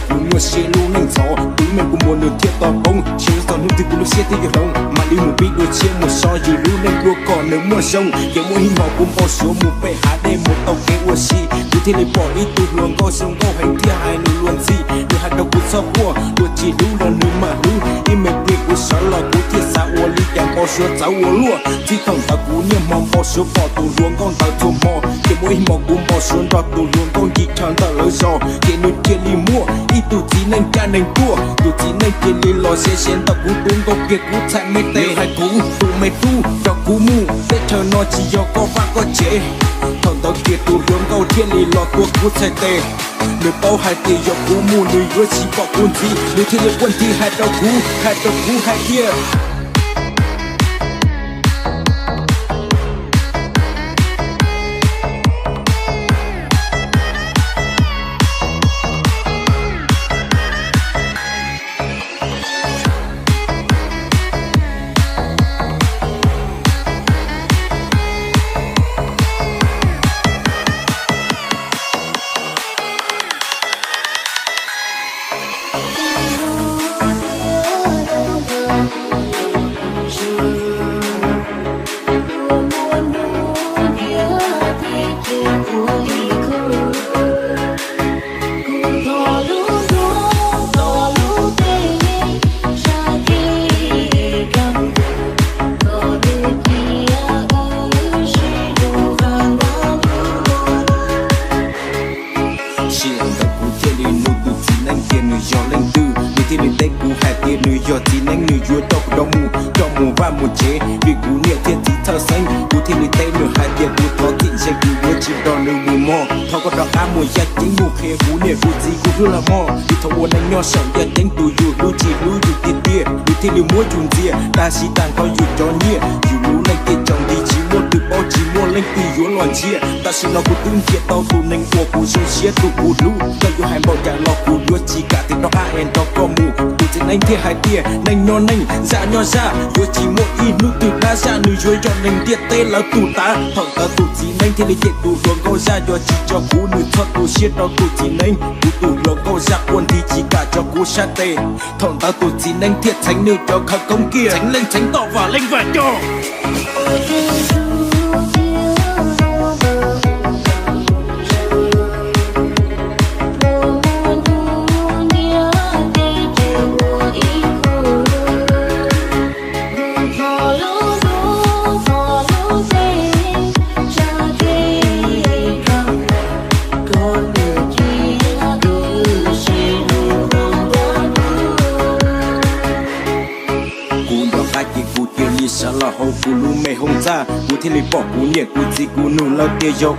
Kuv nyuaj siab lub neej ntxhov, kuv ib me kuv muag nws thiaj tau poob. Tsis txog hnub twg kuv lub siab thiaj yuav hloov, mam li mus pib dua tshiab mus so yus lub neej dua kom nws muaj zoo. Ces muaj ib hmos kuv npau suav mus pem hav dej mus tau kev ua si, kuv thiaj li pom ib tug hluas nkauj zoo nkauj heev thiaj hais lus luag ntxhi. Nws hais rau kuv txhob quaj, luag tsis hlub los nws mam hlub. Ib me pliag kuv sawv los kuv thiaj xav ua li cas npau suav txawv ua luaj. Txij thaum ntawd kuv niaj hmo npau suav pom tus hluas nkauj ntawd txhua hmo, ces muaj ib hmos kuv npau suav nrog tus hluas nkauj ncig chaw ntawm lawv zos, ces nws cia li muaj ib tug txiv neej cab neeg tuaj. Tus txiv neej cia li los ze ze ntawm kuv tus nkauj kiag kuv txhais me tes, nws hais kuv tus me tub, rau kuv mus, teb chaws no tsis yog koj vaj koj tsev. Thaum ntawd kiag tus hluas nkauj thiaj li los tua kuv txhais tes. Nws paub hais tias yog kuv mus nws yuav tsis pom kuv ntxiv, nws thiaj li quaj nthiv hais rau kuv, hais rau kuv hais tias Sij hawm ntawd kuv thiaj li nug tus txiv neeb tias nws yog leej twg, nws thiaj li teb kuv hais tias nws yog txiv neeb, nws yuav coj kuv rov mus, coj mus vaj mus tsev, vim kuv niam thiab txiv txhawj xeeb. Kuv thiaj li teb nws hais tias kuv thov txim ntse, kuv yuav tsis nrog nws mus mog, thov koj rov qab mus yaj ceeb mus qhia kuv niam kuv txiv kuv hlub los mog. Vim thaum ua neej nyob saum yaj ceeb tus yus hlub tsis hlub yus tiag tiag, nws thiaj li muab yus ntxias, tag sim tag nrho yus cov nyiaj, yus lub neej thiaj tsaus nti tsis muaj twg paub tsis muaj leej twg yuav los ntsia. Tam sim no kuv twb nrhiav tau tus neeg uas kuv zoo siab tus kuv hlub, koj yuav hais npaum cas los kuv yuav tsis kam tias rov qab es nrog koj mus. Tus txiv neeb thiaj hais tias neej nyob neej, zaj nyob zaj, yuav tsis muaj ib hnub twg dab zaj, nws yuav yog neeg ntiaj teb lawv tus tav. Thaum ntawd tus txiv neeb thiaj li cem tus hluas nkauj zaj, yog tsis tso kuv nws txhob tu siab rau tus txiv neeb, kuv tus hluas nkauj zaj quaj nthi tsis kam tso kuv sab tes. Thaum ntawd tus txiv neeb thiaj txheev nws cov khawv koob kiag, txheev leej txheev toj vam leej vam coj. Kuv nrog qab ces kuv cia li sawv los hauv kuv lub me hoob txaj, kuv thiaj li pom kuv niam kuv txiv, kuv nug lawv tias yog